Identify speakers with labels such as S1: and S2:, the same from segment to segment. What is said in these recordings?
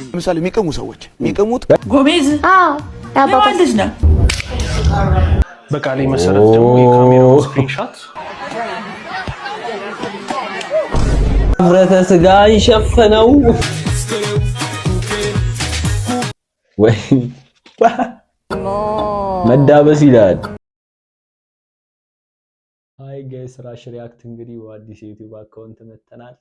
S1: ለምሳሌ የሚቅሙ ሰዎች የሚቅሙት
S2: ጎሜዝ የማን ልጅ ነው?
S3: በቃሌ መሰረት ደግሞ የካሜራው screenshot
S4: ህብረተ ስጋ ይሸፈነው ወይ መዳበስ ይላል። Hi guys፣ ራሽ React እንግዲህ በአዲስ የ YouTube account መተናል።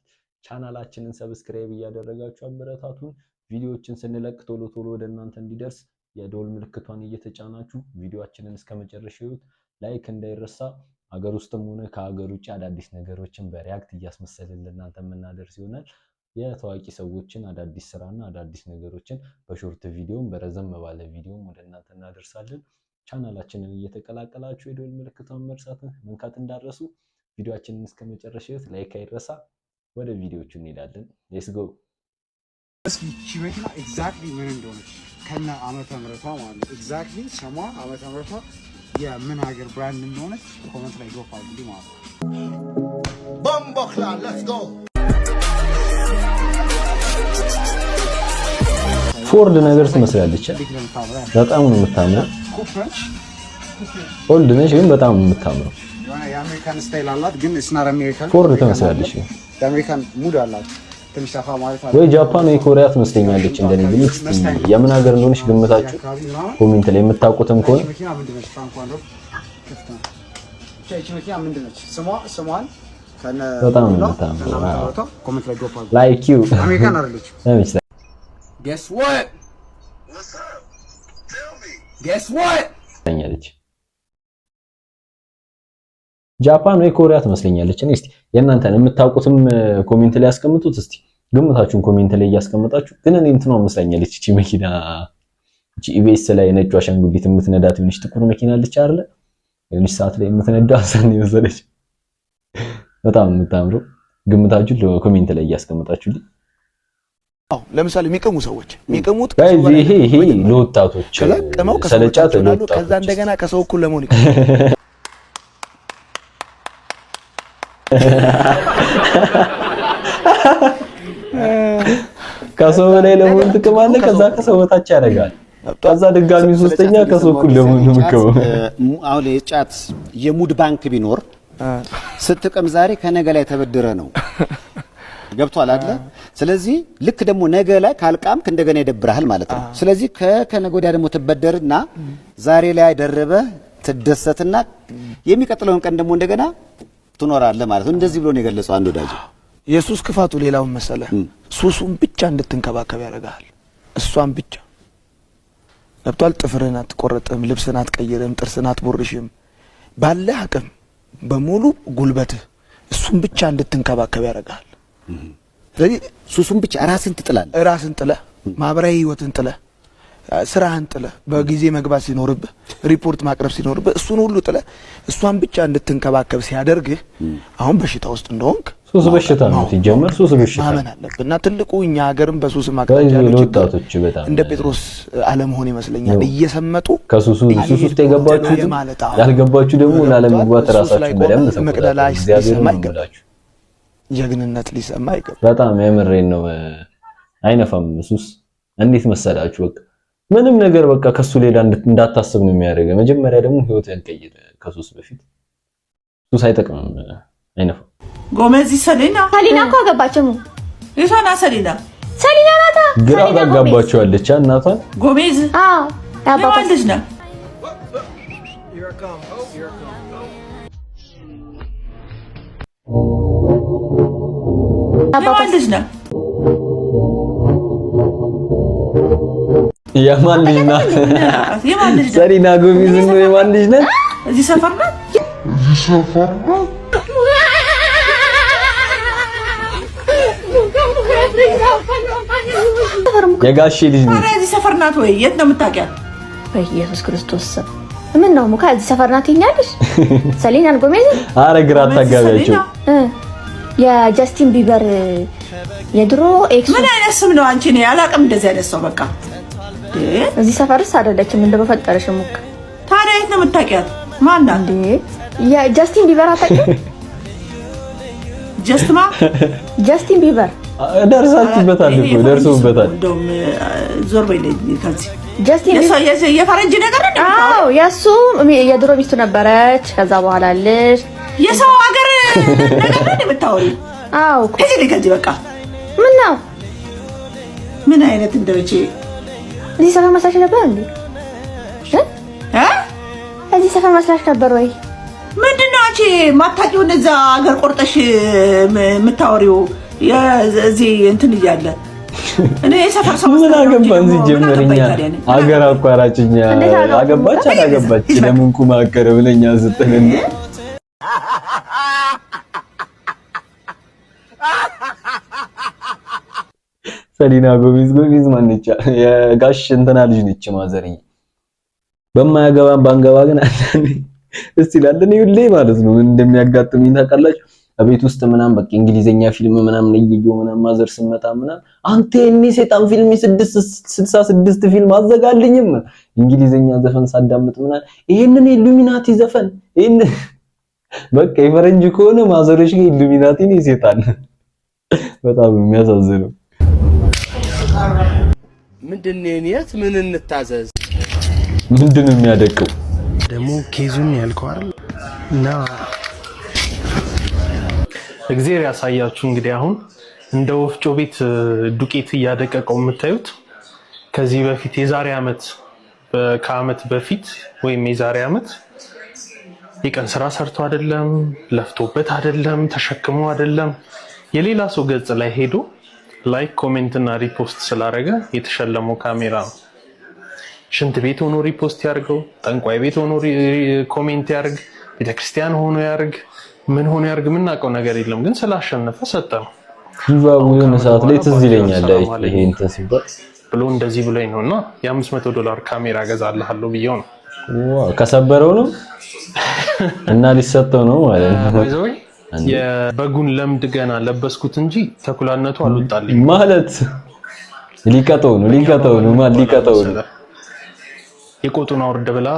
S4: ቻናላችንን subscribe እያደረጋችሁ አበረታቱን። ቪዲዮዎችን ስንለቅ ቶሎ ቶሎ ወደ እናንተ እንዲደርስ የደወል ምልክቷን እየተጫናችሁ ቪዲዮአችንን እስከ መጨረሻው እዩት። Like እንዳይረሳ። ሀገር ውስጥም ሆነ ከሀገር ውጭ አዳዲስ ነገሮችን በ react እያስመሰልን ለእናንተ የምናደርስ ይሆናል። የታዋቂ ሰዎችን አዳዲስ ስራና አዳዲስ ነገሮችን በ short ቪዲዮም በረዘም ባለ ቪዲዮም ወደ እናንተ እናደርሳለን። ቻናላችንን እየተቀላቀላችሁ የደወል ምልክቷን መርሳትን መንካት እንዳትረሱ። ቪዲዮአችንን እስከ መጨረሻው እዩት። Like አይረሳ። ወደ ቪዲዮቹ እንሄዳለን። Let's go።
S5: እስኪ ይቺ መኪና exactly ምን እንደሆነች ከነ ዓመተ ምሕረቷ ማለት ነው። Exactly ስሟ፣ ዓመተ ምሕረቷ፣ የምን ሀገር brand እንደሆነች comment ላይ drop አድርጉልኝ ማለት ነው።
S6: Bomboclaat, let's go.
S4: ፎርድ ነገር ትመስላለች።
S5: እንዴት ነው የምታምረው?
S4: በጣም ነው የምታምረው።
S5: Coupe ነች።
S4: Old ነች ግን በጣም ነው የምታምረው።
S5: የሆነ የአሜሪካን style አላት፣ ግን it's not American።
S4: ፎርድ ትመስላለች።
S5: የአሜሪካን mood አላት። ትንሽ ሰፋ ማለት አለ።
S4: ወይ ጃፓን ወይ ኮሪያ ትመስለኛለች። እንደኔ ግን እስቲ የምን ሀገር እንደሆነች ግምታችሁ
S5: አካባቢ ምናምን
S4: comment ላይ የምታውቁትም ከሆነ።
S5: ይቺ መኪና ምንድን ነች? ፍራንኳን ነው፣ ክፍት ነው። ብቻ ይቺ መኪና ምንድን ነች? ስሟን ከነ
S4: በጣም ነው
S5: ሞዴሏ
S4: የምታምረው።
S5: ከነ ዓመተ ምሕረቷ comment ላይ drop አድርጉ።
S4: Like you
S5: አሜሪካን አይደለችም።
S7: Guess what?
S6: What's up? Tell me.
S7: Guess what?
S4: ትመስለኛለች። ጃፓን ወይ ኮሪያ ትመስለኛለች። እኔ እስቲ የእናንተን የምታውቁትም comment ላይ ያስቀምጡት። እስቲ ግምታችሁን comment ላይ እያስቀመጣችሁ። ግን እኔ እንትኗ መስላኛለች እቺ መኪና፣ እቺ ኢቢኤስ ላይ ነጯ አሻንጉሊት የምትነዳት የሆነች ጥቁር መኪና አለች አይደለ? የሆነች ሰዓት ላይ የምትነዳው እሷን የመሰለች በጣም የምታምረው። ግምታችሁን comment ላይ እያስቀመጣችሁልኝ።
S1: አዎ፣ ለምሳሌ የሚቅሙ ሰዎች የሚቅሙት
S4: guys፣ ይሄ ለወጣቶች
S1: ከዛ ቅመው ከሰው
S4: ስለጫት
S1: በታች ይሆናሉ። ከዛ
S4: ለወጣቶች
S1: እንደገና ከሰው እኩል ለመሆን ይቅማሉ።
S4: ከሰው በላይ ለመሆን ጥቅም አለ። ከዛ ከሰው በታች ያደርጋል። ከዛ ድጋሚ ሶስተኛ ከሰው እኩል ለመሆን ነው የምትገባው።
S8: አሁን የጫት የ mood ባንክ ቢኖር ስትቅም ዛሬ ከነገ ላይ ተበድረ ነው፣ ገብቷል አይደለ? ስለዚህ ልክ ደግሞ ነገ ላይ ካልቃምክ እንደገና ይደብርሃል ማለት ነው። ስለዚህ ከነገ ወዲያ ደግሞ ትበደርና ዛሬ ላይ ደርበህ ትደሰትና የሚቀጥለውን ቀን ደግሞ እንደገና ትኖራለህ ማለት ነው። እንደዚህ ብሎ ነው የገለጸው አንድ ወዳጅ።
S1: የሱስ ክፋቱ ሌላውን መሰለ፣ ሱሱን ብቻ እንድትንከባከብ ያደርግሃል። እሷን ብቻ፣ ገብቷል። ጥፍርህን አትቆረጥም፣ ልብስን አትቀይርም፣ ጥርስን አትቦርሽም። ባለህ አቅም በሙሉ ጉልበትህ እሱን ብቻ እንድትንከባከብ ያደርግሃል። ስለዚህ
S8: ሱሱን ብቻ ራስን ትጥላለህ።
S1: ራስን ጥለህ፣ ማህበራዊ ህይወትን ጥለህ፣ ስራህን ጥለህ፣ በጊዜ መግባት ሲኖርብህ፣ ሪፖርት ማቅረብ ሲኖርብህ እሱን ሁሉ ጥለህ እሷን ብቻ እንድትንከባከብ ሲያደርግህ አሁን በሽታ ውስጥ እንደሆንክ
S4: ሱስ በሽታ ነው ሲጀመር፣ ሱስ በሽታ
S1: ማመን አለብህ። እና ትልቁ እኛ ሀገርም በሱስ አቅጣጫ
S4: guys
S1: ያለው ችግር
S4: ለወጣቶች በጣም
S1: እንደ ጴጥሮስ አለመሆን ይመስለኛል። እየሰመጡ
S4: ከሱሱ ሱስ ውስጥ የገባችሁ
S1: ማለት አዎ።
S4: ያልገባችሁ ደግሞ ላለመግባት
S1: ሱስ ላይ
S4: ራሳችሁን በደንብ
S1: ቆመህ መቅደላ
S4: ተቆጣጠሩ። እግዚአብሔር
S1: ሊሰማ
S4: ነው
S1: ይገባል።
S4: የምላችሁ።
S1: ጀግንነት ሊሰማ ይገባል።
S4: በጣም የምሬን ነው። አይነፋም ሱስ። እንዴት መሰላችሁ? በቃ ምንም ነገር በቃ ከሱ ሌላ እንዳታስብ ነው የሚያደርገው። መጀመሪያ ደግሞ ህይወትህን ቀይር ከሱስ በፊት። ሱስ አይጠቅምም፣ አይነፋም።
S2: ጎሜዝ ሰሊና።
S9: ሰሊና እኮ አገባችም።
S2: የቷና ሰሊና?
S9: ሰሊና ናታ።
S4: ግራ
S9: ሰሊና ጎሜዝ።
S4: ታጋባቸዋለች እናቷን።
S2: ጎሜዝ
S9: አዎ፣ የአባቷ
S2: የማን ልጅ ነው?
S7: Here I come. Here I come.
S2: የማን ልጅ ነው?
S4: የማን ልጅ ናት?
S2: የማን ልጅ ነው?
S4: ሰሊና ጎሜዝ ነው የማን ልጅ ናት?
S2: እዚህ ሰፈር ናት?
S4: የጋሼ ልጅ ነች።
S2: ታዲያ እዚህ ሰፈር ናት ወይ? የት ነው የምታውቂያት?
S9: በኢየሱስ ክርስቶስ ስም፣ ምን ነው ሙካ፣ እዚህ ሰፈር ናት ይኛለሽ? ሰሊናን ጎሜዝ።
S4: አረ ግራ አታጋቢያቸው።
S9: የጀስቲን ቢበር የድሮ ex።
S2: ምን አይነት ስም ነው አንቺ? እኔ አላውቅም እንደዚህ አይነት ሰው በቃ።
S9: እዚህ ሰፈርስ አይደለችም። እንደ በፈጠረሽ ሙክ።
S2: ታዲያ የት ነው የምታውቂያት? ማን ናት?
S9: እንዴ፣ የጀስቲን ቢበር አታውቂም?
S2: ጀስትማ
S9: ጀስቲን ቢበር።
S4: ደርሳችሁበታል እኮ፣ ደርሶበታል።
S2: እንደውም ዞር በይ ከዚህ።
S9: ጀስቲን
S2: የፈረንጅ ነገር ነው።
S9: አዎ፣ የእሱ የድሮ ሚስቱ ነበረች። ከዛ በኋላ ልጅ
S2: የሰው ሀገር ነገር ነው የምታወሪው?
S9: አዎ።
S2: ከዚህ ከዚህ በቃ።
S9: ምን ነው?
S2: ምን አይነት እንደውቼ
S9: እዚህ ሰፈር መስላሽ ነበር እንዴ?
S2: እ
S9: እዚህ ሰፈር መስላሽ ነበር ወይ?
S2: ምንድን ነው አንቺ ማታውቂውን እዛ ሀገር ቆርጠሽ የምታወሪው? እዚህ እንትን እያለ እኔ የሰፈር ሰው
S4: ምን አገባን? ሲጀመር እኛ አገር አቋራጭኛ አገባች አላገባች ለምን ቁም አቀረ ብለኛ ስትልን ሰሊና ጎሚዝ፣ ጎሚዝ ማነች? የጋሽ እንትና ልጅ ነች ማዘርዬ። በማያገባን ባንገባ ግን አንዳንዴ እስቲ ላለን ይሁሌ ማለት ነው። ምን እንደሚያጋጥመኝ ታውቃላችሁ? ቤት ውስጥ ምናምን በቃ እንግሊዘኛ ፊልም ምናምን እየየው ምናምን ማዘር ስመጣ ምናምን አንተ የኔ ሴጣን ፊልም 666 ፊልም አዘጋልኝም፣ እንግሊዘኛ ዘፈን ሳዳምጥ ምናምን ይሄንን ኢሉሚናቲ ዘፈን ይሄን በቃ የፈረንጅ ከሆነ ማዘሮች ጋር ኢሉሚናቲ ነው ሴጣን። በጣም የሚያሳዝነው።
S10: ምንድን ነው የት ምን እንታዘዝ?
S4: ምንድን ነው የሚያደቀው?
S7: ደግሞ case ኡን ያልከው አይደል? እና
S3: እግዜር ያሳያችሁ። እንግዲህ አሁን እንደ ወፍጮ ቤት ዱቄት እያደቀቀው የምታዩት ከዚህ በፊት የዛሬ ዓመት፣ ከዓመት በፊት ወይም የዛሬ ዓመት የቀን ስራ ሰርቶ አይደለም፣ ለፍቶበት አይደለም፣ ተሸክሞ አይደለም፣ የሌላ ሰው ገጽ ላይ ሄዶ like፣ comment እና repost ስላደረገ የተሸለመው ካሜራ ነው። ሽንት ቤት ሆኖ repost ያርገው፣ ጠንቋይ ቤት ሆኖ comment ያርግ፣ ቤተክርስቲያን ሆኖ ያርግ፣ ምን ሆኖ ያርግ የምናውቀው ነገር የለም። ግን ስላሸነፈ ሰጠ ነው።
S4: Giveaway የሆነ ሰዓት ላይ ትዝ ይለኛል ይሄ እንትን ሲባል
S3: ብሎ እንደዚህ ብሎኝ ነው እና የ500 ዶላር ካሜራ ገዛልሃለሁ ብዬው ነው።
S4: ዋ፣ ከሰበረው ነው እና ሊሰጠው ነው ማለት ነው።
S3: የበጉን ለምድ ገና ለበስኩት እንጂ ተኩላነቱ አልወጣልኝ።
S4: ማለት ሊቀጠው ነው፣ ሊቀጠው ነው ማለት ሊቀጠው ነው።
S3: የቆጡን አውርድ ብላ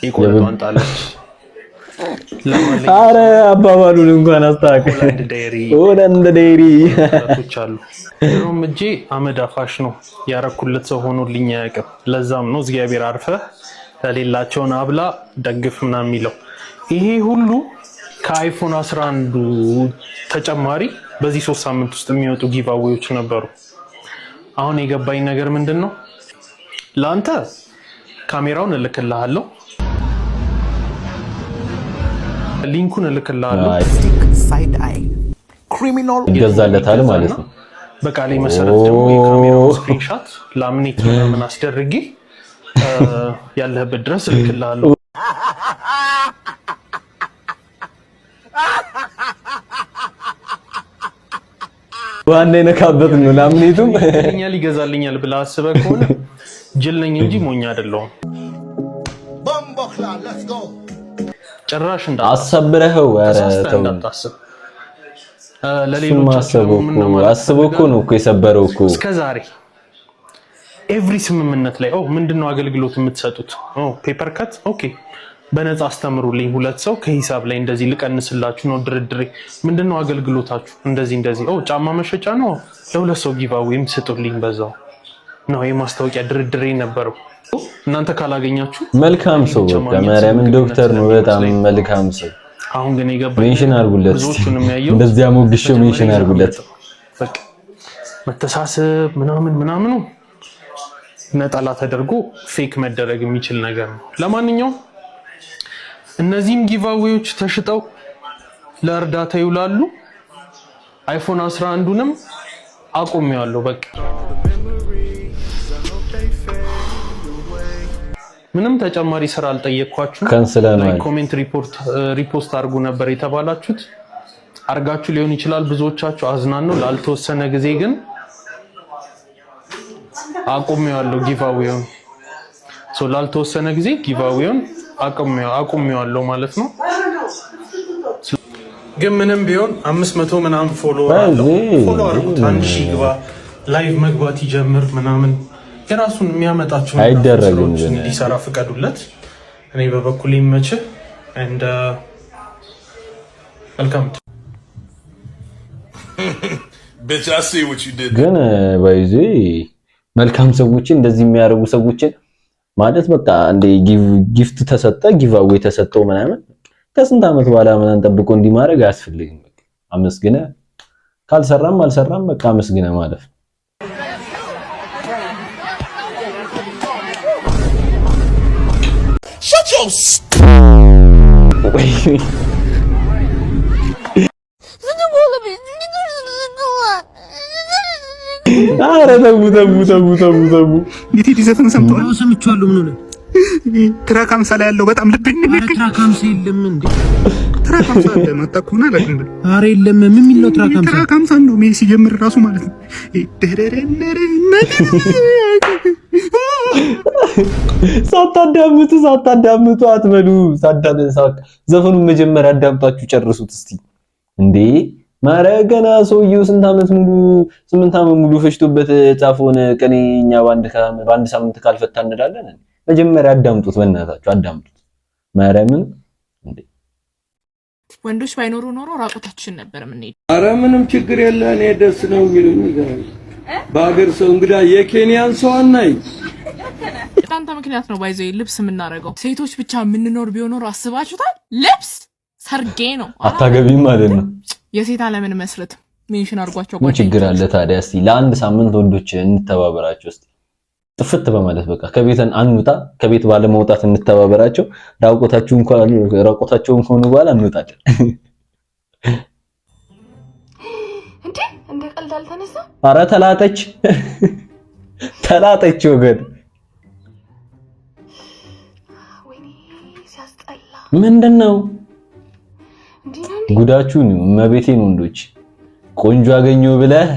S3: የቆጡን ጣለች።
S4: አረ አባባሉን እንኳን አስተካክል። ሆላንድ ዴይሪ
S3: አሉ። ድሮም እጄ አመድ አፋሽ ነው፣ ያረኩለት ሰው ሆኖልኝ አያውቅም። ለዛም ነው እግዚአብሔር አርፈህ ለሌላቸውን አብላ ደግፍ ምናምን የሚለው። ይሄ ሁሉ ከ iPhone 11 ተጨማሪ በዚህ 3 ሳምንት ውስጥ የሚወጡ giveaway ዎች ነበሩ። አሁን የገባኝ ነገር ምንድን ነው? ለአንተ ካሜራውን እልክልሃለሁ፣ link ኡን እልክልሃለሁ።
S4: ይገዛለታል ማለት ነው።
S3: በቃሌ መሰረት ደግሞ የካሜራውን screenshot laminate ምናምን አስደርጌ ያለህበት ድረስ እልክልሃለሁ።
S4: ዋና የነካበት ነው laminate ኡም።
S3: ይገዛልኛል ይገዛልኛል ብለህ አስበህ ከሆነ ጅል ነኝ እንጂ ሞኝ አይደለሁም። ጭራሽ
S4: አሰብረኸው። ኧረ
S3: ተሳስተህ
S4: ተው።
S3: እንዳታስብ።
S4: እሱን
S3: ለሌሎቻችሁ
S4: ማሰቡ
S3: ደግሞ ምን
S4: እኮ
S3: ማለት
S4: አስቦ እኮ ነው እኮ የሰበረው እኮ።
S3: እስከ ዛሬ every ስምምነት ላይ ኦ ምንድነው አገልግሎት የምትሰጡት? ኦ paper cut፣ okay፣ በነፃ አስተምሩልኝ፣ ሁለት ሰው ከሂሳብ ላይ እንደዚህ ልቀንስላችሁ ነው ድርድሬ። ምንድነው አገልግሎታችሁ? እንደዚህ እንደዚህ። ኦ ጫማ መሸጫ ነው፣ ለሁለት ሰው giveaway ም ስጡልኝ በዛው ነው የማስታወቂያ ድርድሬ ነበረው። እናንተ ካላገኛችሁ
S4: መልካም ሰው በቃ ማርያምን ዶክተር ነው። በጣም መልካም ሰው።
S3: አሁን ግን የገባኝ
S4: mention አድርጉለት።
S3: ብዙዎቹን የሚያየው
S4: እንደዚያ ሞግሼው mention አድርጉለት።
S3: በቃ መተሳሰብ ምናምን ምናምኑ ነጠላ ተደርጎ fake መደረግ የሚችል ነገር ነው። ለማንኛውም እነዚህም giveaway ዎች ተሽጠው ለእርዳታ ይውላሉ። iPhone 11ንም አቁሜዋለሁ። በቃ ምንም ተጨማሪ ስራ አልጠየቅኳችሁም።
S4: ከንስለናል።
S3: Like፣ comment፣ report፣ repost አድርጉ ነበር የተባላችሁት። አርጋችሁ ሊሆን ይችላል ብዙዎቻችሁ፣ አዝናለሁ። ላልተወሰነ ጊዜ ግን አቁሜዋለሁ giveaway ውን። So ላልተወሰነ ጊዜ giveaway ውን አቁሜዋለሁ ማለት ነው። ግን ምንም ቢሆን 500 ምናምን follow አለው። Follow አድርጉት፣ 1000 ግባ፣ live መግባት ይጀምር ምናምን የራሱን የሚያመጣቸው
S4: አይደረግም
S3: ስራዎች
S4: ግን።
S3: እንዲሰራ ፍቀዱለት። እኔ በበኩል ይመችህ and መልካም።
S6: Bitch, I see what you did.
S4: ግን by the way መልካም ሰዎችን፣ እንደዚህ የሚያደርጉ ሰዎችን ማለት በቃ እንደ gift ተሰጠ፣ giveaway ተሰጠው ምናምን ከስንት ዓመት በኋላ ምናምን ጠብቆ እንዲህ ማድረግ አያስፈልግም። በቃ አመስግነ ካልሰራም አልሰራም በቃ አመስግነ ማለፍ ነው።
S6: Shut your
S4: ወይ
S9: Задумала, блин, не нужен шоколад.
S4: ኧረ ተው ተው ተው ተው ተው።
S11: የቴዲ ዘፈን ሰምተዋል?
S7: ሰምቼዋለሁ። ምን ሆነ?
S11: Track 50 ላይ ያለው በጣም ልቤን
S7: ኧረ track 50 የለም እንዴ?
S11: Track 50 አለ። ማታ ከሆነ አላውቅም።
S7: ኧረ የለም። ምን የሚል ነው track 50?
S11: Track 50 ነው ሲጀምር ራሱ ማለት ነው።
S4: ሳታዳምጡ ሳታዳምጡ አትበሉ። ዘፈኑን መጀመሪያ አዳምጣችሁ ጨርሱት እስቲ። እንዴ ማረ ገና ሰውየው ስንት ዓመት ሙሉ፣ 8 ዓመት ሙሉ ፈጅቶበት የጻፈውን ቅኔ እኛ በአንድ ሳምንት ካልፈታ እንላለን። መጀመሪያ አዳምጡት፣ በእናታችሁ አዳምጡት። ማርያምን እንዴ።
S12: ወንዶች ባይኖሩ ኖሮ ራቁታችን ነበር የምንሄድ።
S10: አረ ምንም ችግር የለ። እኔ ደስ ነው የሚሉኝ። በሀገር ሰው እንግዳ የኬንያን ሰው አናይ።
S12: በአንተ ምክንያት ነው by the way ልብስ የምናደርገው። ሴቶች ብቻ የምንኖር ቢሆን ኖሮ አስባችሁታል? ልብስ ሰርጌ ነው።
S4: አታገቢም ማለት ነው።
S12: የሴት አለምን መስርት mention አድርጓቸው።
S4: ምን ችግር አለ ታዲያ? እስቲ ለአንድ ሳምንት ወንዶች እንተባበራቸው እስቲ፣ ጥፍት በማለት በቃ ከቤት አንውጣ፣ ከቤት ባለመውጣት እንተባበራቸው። ራቆታችሁ እንኳን ራቆታቸውን ከሆኑ በኋላ እንወጣለን።
S9: እንዴ እንደ ቀልድ አልተነሳ።
S4: አረ ተላጠች ተላጠች ወገን።
S9: ወይኔ ሲያስጠላ።
S4: ምንድን ነው?
S9: እንዲህ ነው እንዴ?
S4: ጉዳችሁን እመቤቴን፣ ወንዶች ቆንጆ አገኘው ብለህ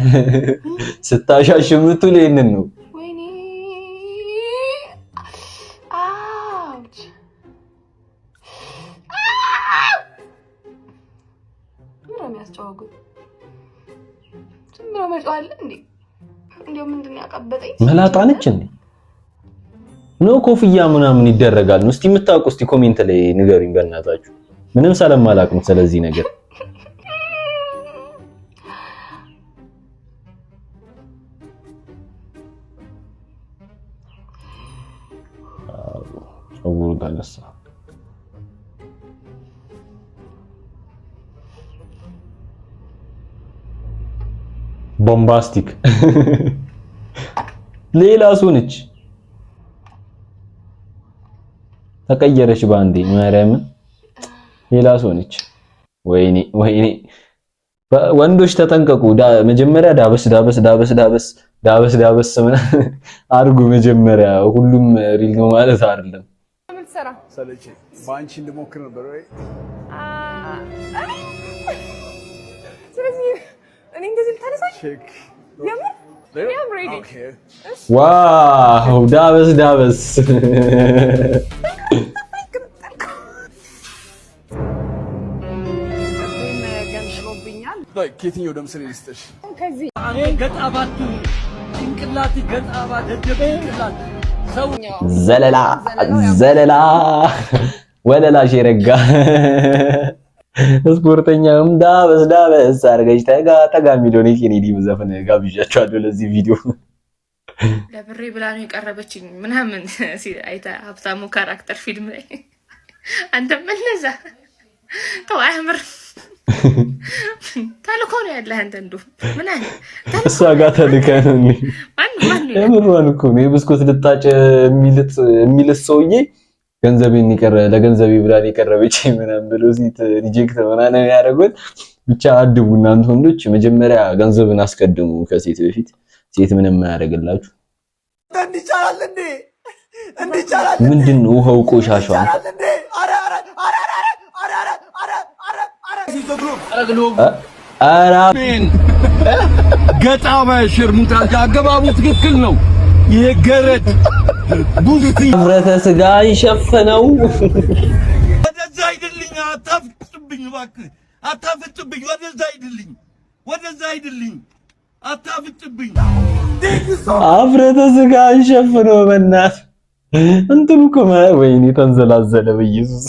S4: ስታሻሽ የምትውል ይሄንን ነው።
S9: ወይኔ ouch! ምንድን ነው የሚያስጨወጉት? ዝም ብሎ መጮህ አለ እንዴ? እንዲያው ምንድን ነው ያቀበጠኝ?
S4: መላጣ ነች እንዴ? No፣ ኮፍያ ምናምን ይደረጋል ነው። እስቲ የምታውቁ እስቲ comment ላይ ንገሩኝ በእናታችሁ። ምንም ስለማላውቅ ነው ስለዚህ ነገር። ፀጉሩ ተነሳ። Bombastic ሌላ ሰው ነች። ተቀየረች ባንዴ። ማርያምን ሌላ ሰው ነች። ወይኔ ወይኔ! ወንዶች ተጠንቀቁ። መጀመሪያ ዳበስ ዳበስ ዳበስ ዳበስ ዳበስ ዳበስ ምናምን አድርጉ መጀመሪያ። ሁሉም real ነው ማለት አይደለም።
S12: ምን ትሰራ?
S5: ሰለቼ በአንቺ እንድሞክር ነበር ወይ?
S12: ስለዚህ እኔ እንደዚህ ልታነሳኝ?
S5: Check.
S12: የምር? I'm ready.
S4: Wow፣ ዳበስ ዳበስ።
S2: ገንጥሎብኛል።
S5: ከየትኛው ደም ስሬ ልስጥሽ?
S12: ከዚህ።
S7: ገጣባቱ ጭንቅላት ገጣባ ደደብ ጭንቅላት ሰው።
S4: ዘለላ ዘለላ ወለላ ሼረጋ ስፖርተኛም ዳበስ ዳበስ አድርገሽ ጠጋ ጠጋ የሚለውን የኬኔዲ ዘፈን ጋብዣቸዋለሁ ለዚህ ቪዲዮ።
S12: ለብሬ ብላ ነው የቀረበችኝ ምናምን ሲል አይተህ ሀብታሙ character ፊልም ላይ። አንተም እነዛ ተው፣ አያምርም። ተልኮ ነው ያለህ አንተ እንደውም ምን አለ?
S4: እሷ ጋር ተልከህ ነው እንዴ?
S12: ማን ማን ነው?
S4: የምሯን እኮ ነው። የብስኩት ልጣጭ የሚልጥ ሰውዬ ገንዘቤን ይቀረ ለገንዘቤ ብላን የቀረበች ምናምን ብሎ ሴት reject ምናምን ያደረጉት። ብቻ አድቡ እናንተ ወንዶች፣ መጀመሪያ ገንዘብን አስቀድሙ ከሴት በፊት። ሴት ምንም አያደርግላችሁ።
S7: እንዲቻላል እንዴ? እንዲቻላል?
S4: ምንድን ነው ውሃው ቆሻሻው? አንተ
S7: እንዴ? አረ አረ አረ አረ አረ አረ አረ አረ
S4: ኧረ
S10: ገጣባ ሽርሙጣ አገባቡ ትክክል ነው። ይሄ ገረድ ቡስቲ
S4: ህብረተ ስጋ ይሸፈነው።
S6: ወደዛ ሂድልኝ፣ አታፍጥብኝ፣ እባክህ አታፍጥብኝ። ወደዛ ሂድልኝ፣ ወደዛ ሂድልኝ፣ አታፍጥብኝ።
S4: አፍረተ ስጋ ይሸፍነው። በእናትህ እንትኑ እኮ ወይኔ ተንዘላዘለ በኢየሱስ።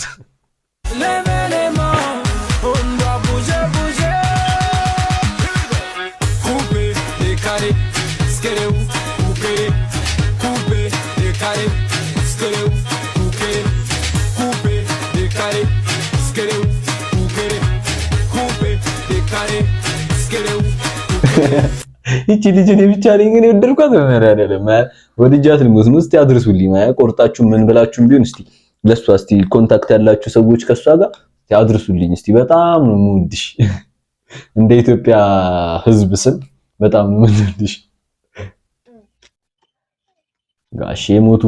S4: ይቺ ልጅ እኔ ብቻ ነኝ ግን የወደድኳት? በመድኃኒዓለም ወድጃት ልሞት ነው። እስቲ አድርሱልኝ። ማያ ቆርጣችሁ ምን ብላችሁም ቢሆን እስቲ ለሷ እስቲ contact ያላችሁ ሰዎች ከሷ ጋር እስቲ አድርሱልኝ። እስቲ በጣም ነው የምወድሽ። እንደ ኢትዮጵያ ሕዝብ ስም በጣም ነው የምወድሽ። ጋሼ ሞቱ።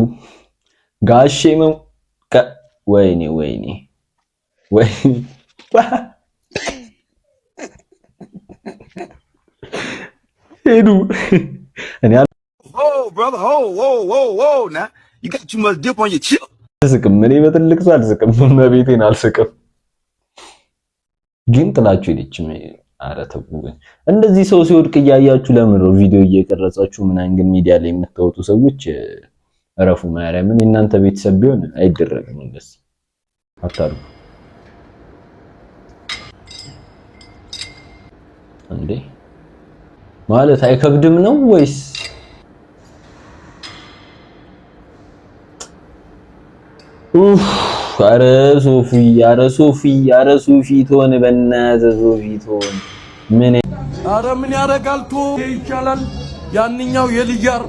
S4: ጋሼ ወይኔ ወይኔ ወይኔ ሄዱ። እኔ አልስቅም። እኔ በትልቅ ሰው አልስቅም። እመቤቴን አልስቅም። ግን ጥላችሁ ሄደች። ኧረ ተው እንደዚህ ሰው ሲወድቅ እያያችሁ ለምን ነው ቪዲዮ እየቀረጻችሁ ምናምን? ግን ሚዲያ ላይ የምታወጡ ሰዎች እረፉ። ማርያምን የእናንተ ቤተሰብ ቢሆን አይደረግም እንደዚህ አታርጉ እንዴ! ማለት አይከብድም ነው ወይስ ኡፍ? ኧረ ሶፊ፣ ኧረ ሶፊ፣ ኧረ ሶፊ ትሆን በእናትህ ሶፊ ትሆን ምን?
S10: ኧረ ምን ያደርጋል ቶ ይቻላል ያንኛው የልጃር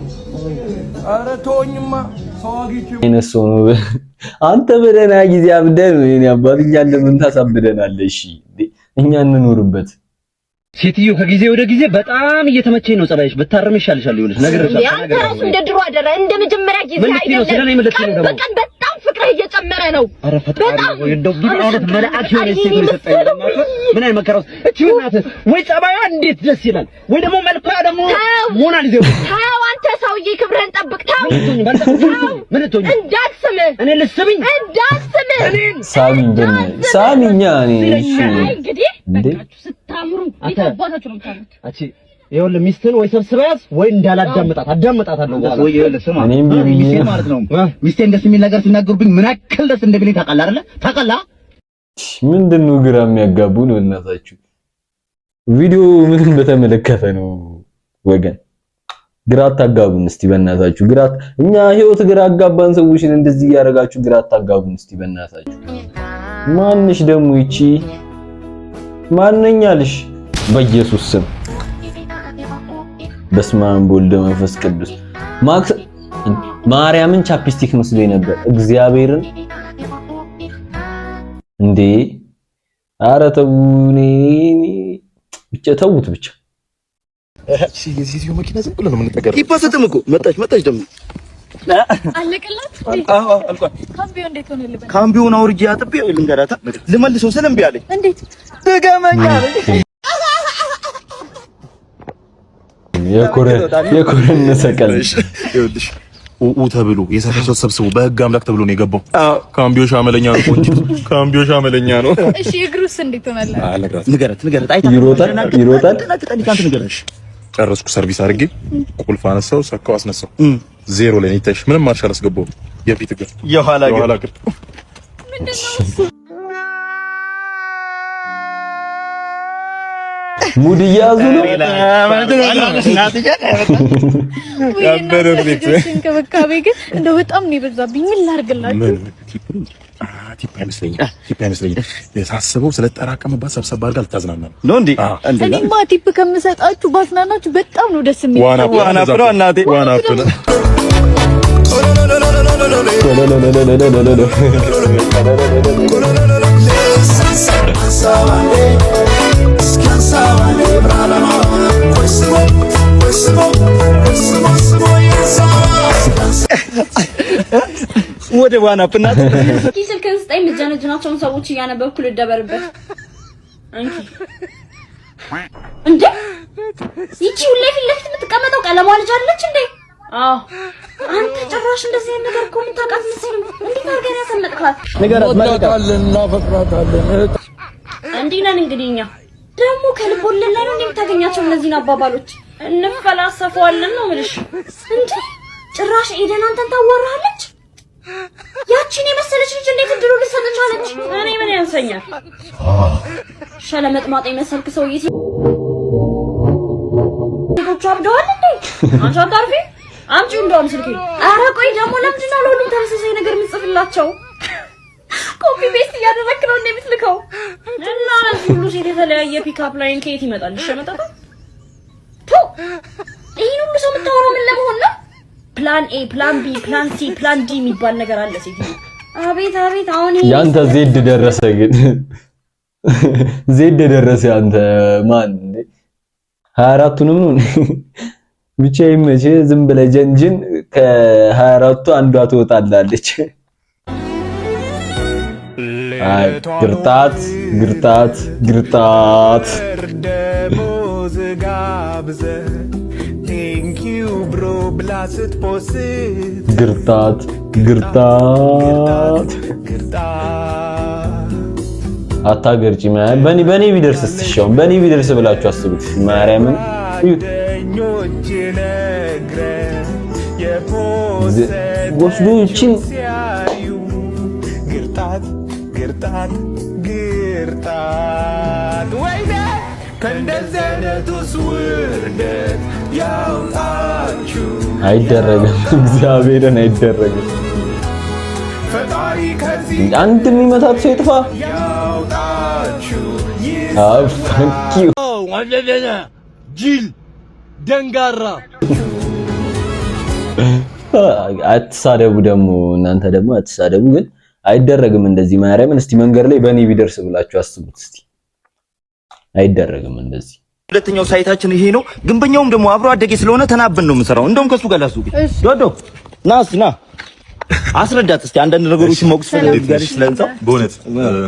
S10: ኧረ ተወኝማ ሰው አግኝቼ
S4: አይነት ሰው ነው አንተ። በደህና ጊዜ አብደን ነው የኔ አባት፣ እኛን ለምን ታሳብደናለህ? እሺ እኛ እንኑርበት።
S13: ሴትዮ ከጊዜ ወደ ጊዜ በጣም እየተመቸኝ ነው ጸባይሽ። ብታረም ይሻልሻል። ይኸውልሽ ነግሬሻለሁ።
S9: አንተ ራሱ እንደ ድሮ አይደለ፣ እንደ መጀመሪያ ጊዜ አይደለም። ቀን በቀን በጣም ፍቅርህ እየጨመረ ነው።
S13: ኧረ ፈጣሪ ወይ እንደው ምን አይነት መልአክ የሆነች ሴት ነው የሰጠኝ። ምን አይነት መከራ ውስጥ እቺ እናትህ! ወይ ጸባይዋ እንዴት ደስ ይላል፣ ወይ ደግሞ መልኳ ደግሞ ሞናሊዛ።
S9: ተው አንተ ሰውዬ ክብርህን ጠብቅ። ተው
S13: ምን ልትሆኚ?
S9: እንዳትስምህ።
S13: እኔ ልስብኝ?
S9: እንዳትስምህ።
S4: ሳሚኝ ሳሚኛ እኔ እሺ
S9: እንግዲህ
S4: እንዴ
S9: ስታምሩ አባታችሁ ነው የምታምሩት።
S13: አቺ ይኸውልህ ሚስትህን ወይ ሰብስበህ ያዝ ወይ እንዳላዳምጣት አዳምጣታለሁ በኋላ።
S8: ወይ ይኸውልህ ስማ፣
S4: እኔም ቢብዬ
S8: ሚስቴን ማለት ነው ሚስቴን ደስ የሚል ነገር ሲናገሩብኝ ምን ያክል ደስ እንደሚለኝ ታውቃለህ አይደለ? ታውቃለህ?
S4: ምንድን ነው ግራ የሚያጋቡ ነው እናታችሁ። ቪዲዮ ምንም በተመለከተ ነው ወገን። ግራ አታጋቡን እስቲ በእናታችሁ። ግራ እኛ ህይወት ግራ አጋባን ሰዎችን እንደዚህ እያደረጋችሁ ግራ አታጋቡን እስቲ በእናታችሁ። ማንሽ ደግሞ ይቺ ማንኛልሽ? በኢየሱስ ስም በስመ አብ ወወልድ ወመንፈስ ቅዱስ። ማክስ ማርያምን chapstick መስሎኝ ነበር። እግዚአብሔርን እንዴ! ኧረ ተው፣ እኔ ብቻ ተውት ብቻ።
S6: የሴትዮ መኪና ዝም ብሎ ነው የምንጠገረው። ይባሰጥም እኮ መጣች መጣች ደግሞ
S12: አለቀላት።
S6: አዎ አልቋል።
S12: ካምቢዮ እንዴት ሆነልህ?
S6: ካምቢዮን አውርጄ አጥቤ ልንገራታ ልመልሰው ስል እምቢ አለኝ።
S12: እንዴት
S6: ድገመኝ አለኝ።
S4: የኮረነሰ ቀልድ
S14: ይኸውልሽ ኡ ተብሎ የሰፈር ሰው ተሰብስቦ በህግ አምላክ ተብሎ ነው የገባው። ካምቢዮ ሻመለኛ ነው ቆንጂት፣ ካምቢዮ ሻመለኛ ነው።
S12: እሺ እግሩስ እንዴት ሆነልህ?
S8: ንገረት ንገረት። አይታ
S4: ይሮጣል ይሮጣል።
S8: ንገረት።
S14: ጨረስኩ። service አድርጌ ቁልፍ አነሳው፣ ሰካው፣ አስነሳው። ዜሮ ላይ ነው ይታይሽ። ምንም ማርሽ አላስገባውም። የፊት እግር
S6: የኋላ እግር
S4: mood እየያዙ ነው።
S12: እንክብካቤ ግን እንደው በጣም ነው የበዛብኝ። ምን ላድርግላችሁ?
S14: tip አይመስለኝም፣ tip አይመስለኝም። ሳስበው ስለተጠራቀመባት ሰብሰብ አድርጋ ልታዝናና
S6: ነው እንዴ?
S12: እኔማ tip ከምሰጣችሁ ባዝናናችሁ በጣም ነው ደስ የሚል።
S14: one up ነው እናቴ፣ one up ነው።
S6: ወደ one up እናት
S9: እስኪ ስልክህን ስጠኝ። የምትጀነጅናቸውን ሰዎች እያነበብኩ ልደበርበት። እንዴ ይቺ ሁሌ ፊት ለፊት የምትቀመጠው ቀለሟ ልጅ አለች እንዴ? አዎ። አንተ ጭራሽ እንደዚህ አይነት ነገር እኮ የምታውቃት መስሎኝ። እንዴት አድርገህ ነው ያሰመጥካት?
S10: እንወዳታለን፣ እናፈቅራታለን።
S9: እንዲህ ነን እንግዲህ እኛ ደግሞ ከልብ ወለድ ላይ ነው እንደምታገኛቸው እነዚህን አባባሎች እንፈላሰፈዋለን ነው የምልሽ። እንዴ ጭራሽ ኤደን አንተን ታዋራለች። ያቺን የመሰለች ልጅ እንዴት እድሉ ልትሰጥ ቻለች? እኔ ምን ያንሰኛል? ሸለመጥማጣ የመሰልክ ሰውዬ ሴቶቹ አብደዋል እንዴ? አንቺ አታርፊ? አምጪው እንደውም ስልኬ። ኧረ ቆይ ደግሞ ለምንድን ነው ለሁሉም ተመሳሳይ ነገር የምትጽፍላቸው? Copy paste እያደረክ ነው እንደ የምትልከው? እና ለዚህ ሁሉ ሴት የተለያየ pickup line ከየት ይመጣል? ሸመጠጣ ቱ፣ ይህን ሁሉ ሰው የምታወራው ምን ለመሆን ነው? Plan A፣ plan B፣ plan C፣ plan D የሚባል ነገር አለ። ሴትዮ አቤት አቤት! አሁን ይሄ
S4: ያንተ Z ደረሰ፣ ግን Z ደረሰ። ያንተ ማን እንዴ? 24ቱንም ነው ብቻ ይመችህ። ዝም ብለህ ጀንጅን፣ ከ24ቱ አንዷ ትወጣላለች። አይ ግርጣት ግርጣት ግርጣት።
S7: ደሞዝ ጋብዘ thank you bro ብላ ስት post
S4: ግርጣት ግርጣት።
S7: ግርጣት።
S4: አታገርጪ። በኔ ቢደርስ እስሻው በኔ ቢደርስ ብላችሁ አስቡት። ማርያምን እዩት።
S7: ጓደኞች ነግረ የ post
S4: ወስዶ ይቺን
S7: ሲያዩ ግርጣት ግርጣት ግርጣት። ወይኔ ከእንደዚህ አይነቱስ ውርደት ያውጣችሁ።
S4: አይደረግም፣ እግዚአብሔርን አይደረግም።
S7: ፈጣሪ ከዚህ
S4: አንድ የሚመታት ሰው ይጥፋ።
S7: ያውጣችሁ።
S4: Thank you.
S10: ጅል ደንጋራ።
S4: አትሳደቡ ደግሞ፣ እናንተ ደግሞ አትሳደቡ፣ ግን አይደረግም እንደዚህ። ማርያምን እስቲ መንገድ ላይ በእኔ ቢደርስ ብላችሁ አስቡት እስቲ። አይደረግም እንደዚህ።
S6: ሁለተኛው site ኣችን ይሄ ነው። ግንበኛውም ደግሞ አብሮ አደጌ ስለሆነ ተናበን ነው የምንሰራው። እንደውም ከሱ ጋር ላስውቅ። ዶዶ ና እስቲ ና አስረዳት እስቲ፣ አንዳንድ ነገሮችን ማወቅ ስፈልጋለች ስለ ህንጻው።
S14: በእውነት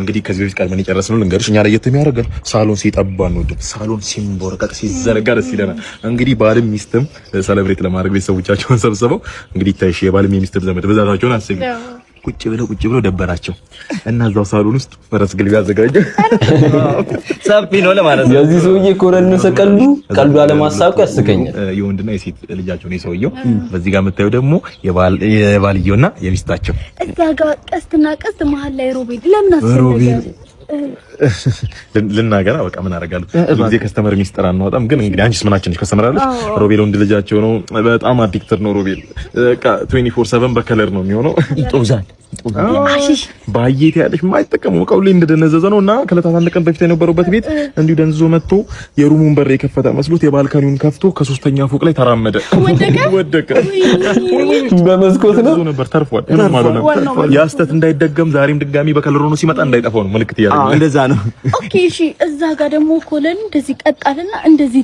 S14: እንግዲህ ከዚህ በፊት ቀድመን የጨረስነው ልንገርሽ፣ እኛ ለየት የሚያደርገን ሳሎን ሲጠባ አንወድም። ሳሎን ሲንቦረቀቅ ሲዘረጋ ደስ ይለናል። እንግዲህ ባልም ሚስትም celebrate ለማድረግ ቤተሰቦቻቸውን ሰብስበው፣ እንግዲህ ይታይሽ የባልም የሚስትም ዘመድ ብዛታቸውን አስቢ። ቁጭ ብለው ቁጭ ብለው ደበራቸው እና እዛው ሳሎን ውስጥ ፈረስ ግልቢያ አዘጋጀ።
S6: ሰፊ ነው ለማለት ነው።
S4: የዚህ ሰውዬ ኮረንሰ ቀልዱ ቀልዱ አለማሳቁ ያስቀኛል።
S14: የወንድና የሴት ልጃቸው ነው የሰውየው። በዚህ ጋር የምታየው ደግሞ የባልየውና የሚስታቸው።
S15: እዛ ጋር ቀስትና ቀስት፣ መሀል ላይ ሮቤል ለምን አስፈለገ?
S14: ሮቤል ልናገራ በቃ ምን አደርጋለሁ። ብዙ ጊዜ customer ሚስጥር አናወጣም፣ ግን እንግዲህ አንቺስ ምናችን ነሽ? Customer አለሽ። ሮቤል ወንድ ልጃቸው ነው። በጣም addicted ነው ሮቤል። በቃ 24/7 በ color ነው የሚሆነው።
S6: ይጦዛል።
S15: አሽሽ።
S14: ባየት ያለሽ የማይጠቀሙ እቃው ላይ እንደደነዘዘ ነው። እና ከዕለታት አንድ ቀን በፊት የነበረበት ቤት እንዲሁ ደንዝዞ መጥቶ የ room ኡን በር የከፈተ መስሎት የ balcony ውን ከፍቶ ከሶስተኛ ፎቅ ላይ ተራመደ፣ ወደቀ።
S4: በመስኮት ነው።
S14: ነበር ተርፏል። ምንም አልሆነም። ያ ስህተት እንዳይደገም ዛሬም ድጋሚ በ color ሆኖ ሲመጣ እንዳይጠፋው ነው ምልክት እያደረገ።
S6: እንደዛ ነው።
S15: Okay እሺ። እዛ ጋር ደግሞ column እንደዚህ ቀጣልና እንደዚህ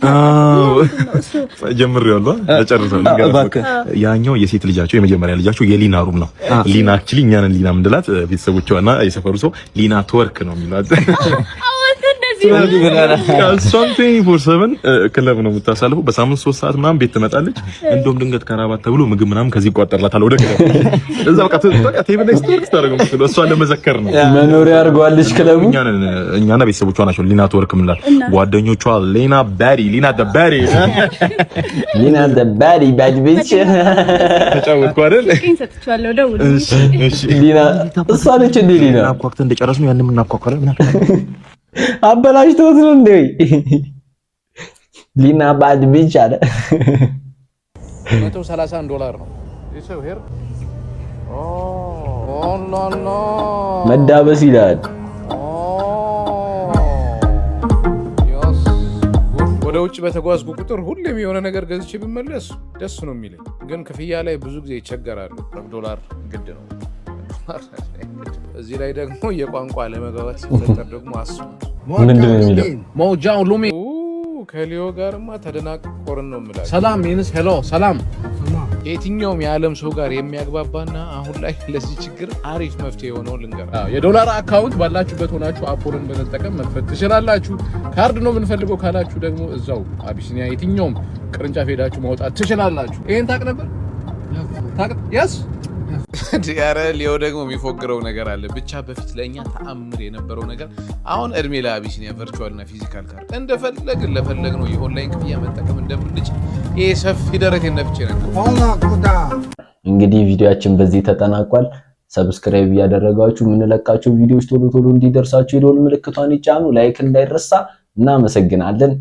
S14: ጀምሬዋለሁ፣ እጨርሰዋለሁ። ያኛው የሴት ልጃቸው፣ የመጀመሪያ ልጃቸው የሊና room ነው። ሊና actually እኛን ሊና ምንድላት ቤተሰቦቿና የሰፈሩ ሰው ሊና twerk ነው የሚላት። እሷም 24/7 ክለብ ነው የምታሳልፈው። በሳምንት 3 ሰዓት ምናምን ቤት ትመጣለች። እንደውም ድንገት ከራባት ተብሎ ምግብ ምናምን ከዚህ ይቋጠርላታል ወደ ክለብ። እዛ በቃ በቃ table ላይ ስትወርክ ታደርገው የምትለው እሷን ለመዘከር ነው።
S4: መኖሪያ አድርገዋለች ክለቡ።
S14: እኛና ቤተሰቦቿ ናቸው ሊና twerk ምንላት። ጓደኞቿ ሊና baddie፣ ሊና the baddie።
S4: ሊና the baddie bad bitch።
S14: ተጫወትኩ አይደል?
S15: ሰጥቼዋለሁ። ደውል።
S14: እሺ እሺ።
S4: ሊና እሷ ነች እንዴ ሊና?
S14: አኳኩተን እንደጨረስን ነው ያንንም እናኳኳለን ምናምን።
S4: አበላሽተውት ነው እንዴ? ሊና bad bitch አለ።
S16: 131 ዶላር ነው። ይሰው ሄር ኦ no no።
S4: መዳበስ ይላል።
S16: Yes። ወደ ውጭ በተጓዝኩ ቁጥር ሁሌም የሆነ ነገር ገዝቼ ብመለስ ደስ ነው የሚለኝ፣ ግን ክፍያ ላይ ብዙ ጊዜ ይቸገራሉ። ዶላር ግድ ነው። እዚህ ላይ ደግሞ የቋንቋ አለመግባባት ሲፈጠር ደግሞ አስቡት።
S4: ምንድን ነው የሚለው?
S16: ሞጃው ሉሚ ከሊዮ ጋርማ ተደናቆርን ነው የምላቸው። ሰላም means hello፣ ሰላም። ከየትኛውም የዓለም ሰው ጋር የሚያግባባና አሁን ላይ ለዚህ ችግር አሪፍ መፍትሄ የሆነውን ልንገር። የዶላር account ባላችሁበት ሆናችሁ app ኡን በመጠቀም መክፈት ትችላላችሁ። ካርድ ነው የምንፈልገው ካላችሁ ደግሞ እዛው አቢሲኒያ የትኛውም ቅርንጫፍ ሄዳችሁ ማውጣት ትችላላችሁ። ይሄን ታቅ ነበር? Yes። ኧረ ሊዮ ደግሞ የሚፎግረው ነገር አለ። ብቻ በፊት ለእኛ ተአምር የነበረው ነገር አሁን እድሜ ለአቢሲኒያ virtual እና physical card እንደፈለግን ለፈለግነው የኦንላይን ክፍያ መጠቀም እንደምንችል ይሄ ሰፊ ደረቴን ነፍቼ ነበር።
S4: እንግዲህ ቪዲዮአችን በዚህ ተጠናቋል። Subscribe እያደረጋችሁ የምንለቃቸው ቪዲዮዎች ቶሎ ቶሎ እንዲደርሳችሁ የደወል ምልክቷን ይጫኑ። Like እንዳይረሳ። እናመሰግናለን።